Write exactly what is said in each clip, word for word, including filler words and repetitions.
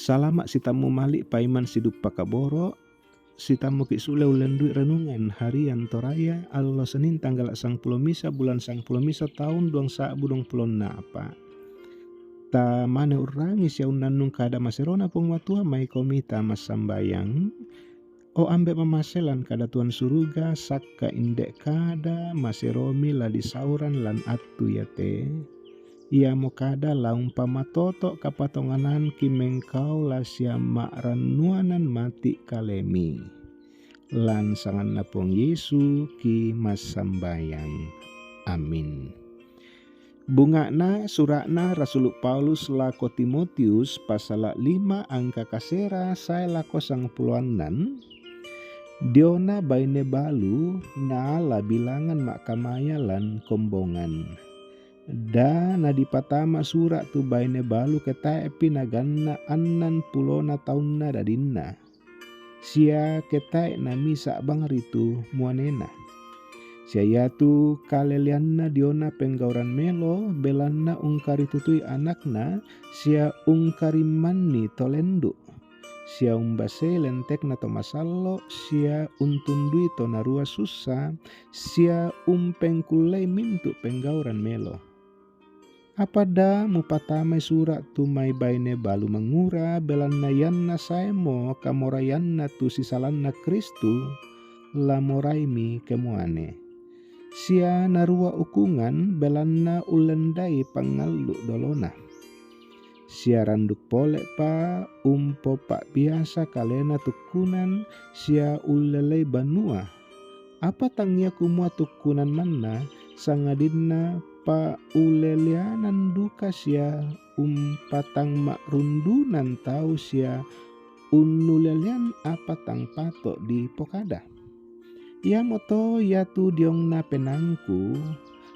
Salama' sitammu mali' paiman sidup pakaboro', sitammuki' sule ullendu'i renungan harian Toraya, allo Senin tanggala' sangpulo misa' bulan sangpulo misa' taun duang sa'bu duangpulo nnapa'. Tamane urrangi sia unnannung kada maserona Puang Matua mai komita massambayang. O Ambe' mamase lan kadatuan suruga, sakka' inde' kada maseromi la disauran lan attu iate, iamo kada la umpamatoto' kapatongananki mengkaola sia ma'rannuanan mati' kalemi. Lan sanganna Puang Yesu ki massambayang. Amin. Bunga'na sura'na Rasulu' Paulus lako Timotius, pasala' lima angka kasera sae lako sangpulo annan. Diona baine balu naala bilangan ma'kamaya lan kombongan. Da' nadipatama sura' tu baine balu ke tae'pi naganna' annan pulona taunna dadinna, sia ke tae' namisa' bang ritu muanena. Sia iatu kaleleanna diona penggauran melo, belanna ungkaritutui anakna, sia ungkarimmanni to lendu', sia umbasei lentekna to masallo', sia untundui to narua sussa, sia umpengkullei mintu' penggauran melo. Apa da' mupatamai sura' tu mai baine balu mangura, belanna ianna saemo kamoraianna tu sisalanna Kristus, la moraimi kemuane. Sia narua ukungan, belanna ullendai pangallu' dolona. Sia randuk pole'pa umpopa'biasa kalena tukkunan sia ullelei banua. Apa tangia kumua tukkunan manna, sangadinna pa'uleleanan duka sia umpatangma'rundunang tau sia unnulelean apa tang pato' dipokada. Iamoto iatu diongna penaangku,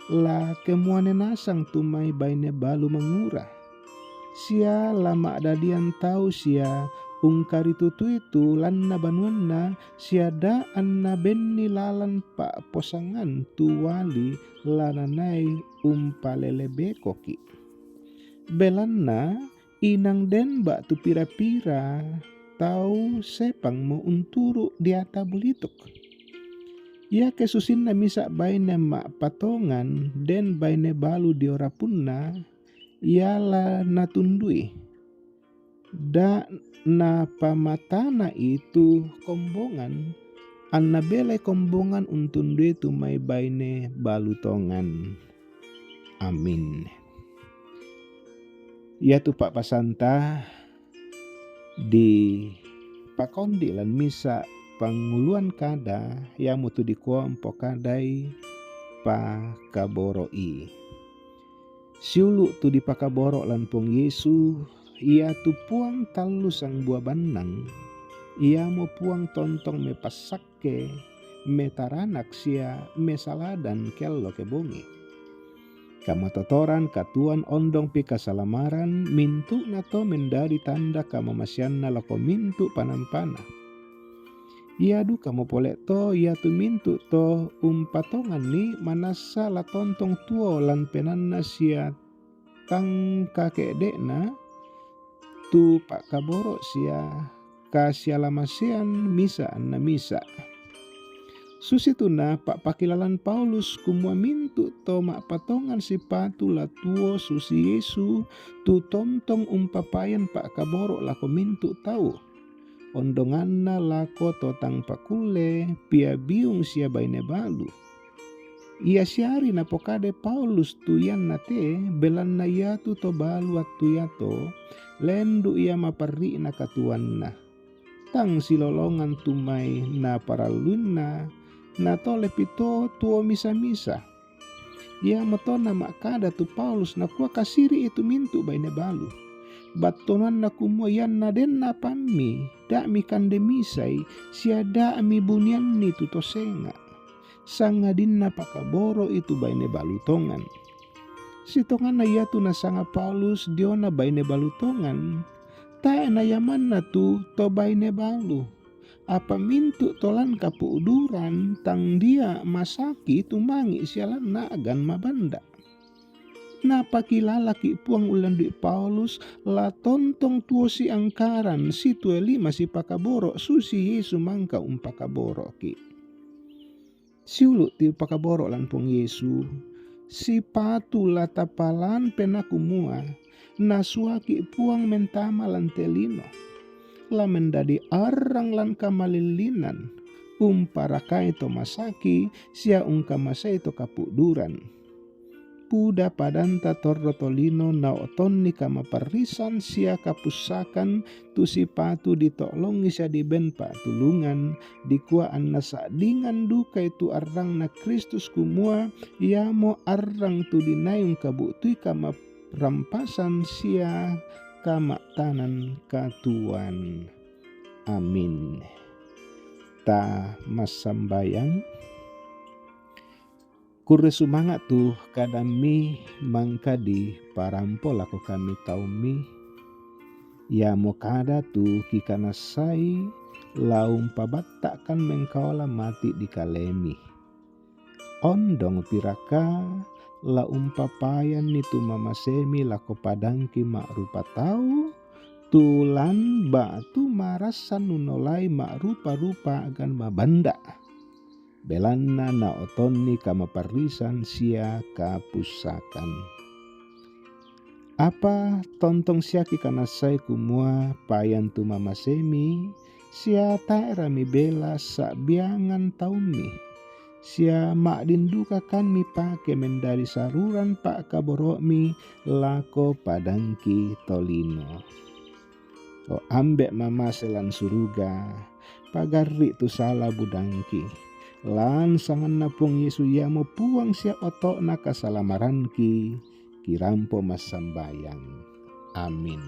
la kemuane nasang tu mai baine balu mangura. Sia la ma'dadian tau sia ungkaritutui tu lanna banuanna, sia da' anna benni lalan pa'posangan tu uali la nanai umpalelebekoki'. Belanna inang den ba'tu pira-pira tau sepangmo unturu' diata bulituk. Iake susinna misa' baine ma'patongan den baine balu dio rapunna, ia la natundui. Da' napamatana'i tu kombongan, anna belai kombongan untundui tu mai baine balu tongan. Amin. Iatu pa'basanta dipakondi' lan misa' pangnguluan kada, iamotu dikua umpokadai pakaboro'i. Siulu' tu dipakaboro' lan Puang Yesu, iatu Puang tallu sangbua bannang, iamo Puang tontong mepassak ke metaranak sia mesaladan kello ke bongi. Kamatotoran, katuoan, ondong pikasalamaran, mintu'na to mendadi tanda kamamaseanna lako mintu' panampana. Ia dukamo pole' to, iatu mintu' to umpatonganni manassa la tontong tuo lan penaanna sia tang kake'de'na tu pa'kaboro' sia kasialamasean misa' anna misa'. Susitu napa'pakilalan Paulus kumua mintu' to ma'patongan sipatu la tuo susi Yesu tu tontong umpapayan pa'kaboro' lako mintu' tau, ondonganna lako to tang pakulle, pia biung sia baine balu. Ia siari napokadai Paulus tu ianna te, belanna iatu to balu attu iato, lendu' ia maparri'na katuoanna. Tang silolongan tu mai naparalluinna, natolepi to tuo misa-misa. Iamoto nama'kada tu Paulus, nakua, "Kasiri'i tu mintu' baine balu. Battonuanna kumua ianna den napammi, da' mikande misai, sia da' mibunianni tu to senga', sangadinna pakaboro'i tu baine balu tongan." Sitonganna iatu nasanga Paulus diona baine balu tongan, tae' nayamanna tu to baine balu, apa mintu' to lan kapu'duran tang dia' masaki tumangi' sia lan na'gan mabanda'. Napakilalaki Puang ulandu'i Paulus, la tontong tuo siangkaran, situe lima sipakaboro', susi Yesu mangka umpakaboro'ki. Siulu' ti pakaboro' lan Puang Yesu, sipatu la tapalan penaa kumua, nasuaki Puang mentama lan te lino. La mendadi arrang lan kamalillinan, umparakai to masaki, sia ungkamasei to kapu'duran. Puda padanta torro tolino nao'tonni kamaparrisan sia kapussakan, tu sipatu dito'longi sia diben pa'tulungan, dikua anna sa'dingan dukai tu arrangna Kristus, kumua iamo arrang tu dinai ungkabu'tui kamarampasan sia kama'tanan katuoan. Amin. Ta massambayang. Kurre sumanga' tu kadammi mangka diparampo lako kami taummi, iamo kada tu kikanassai la umpabatta'kan mengkaola mati' dikalemi. Ondong piraka la umpapayanni tu mamasemi lako padangki ma'rupa tau, tu lan ba'tu marassan nunolai ma'rupa-rupa a'gan mabanda'. Belanna nao'tonni kamaparrisan sia kapussakan. Apa tontong siaki kanassai kumua payan tu mamasemi, sia tae'ra mibela sa'biangan taummi, sia ma'din dukakan mipake mendadi saruran pa'kaboro'mi lako padangki tolino. O Ambe' mamase lan suruga, pagarri' tu sala budangki, lan sanganNa Puang Yesu iamo Puang sia oto'na kasalamaranki, kirampo massambayang. Amin.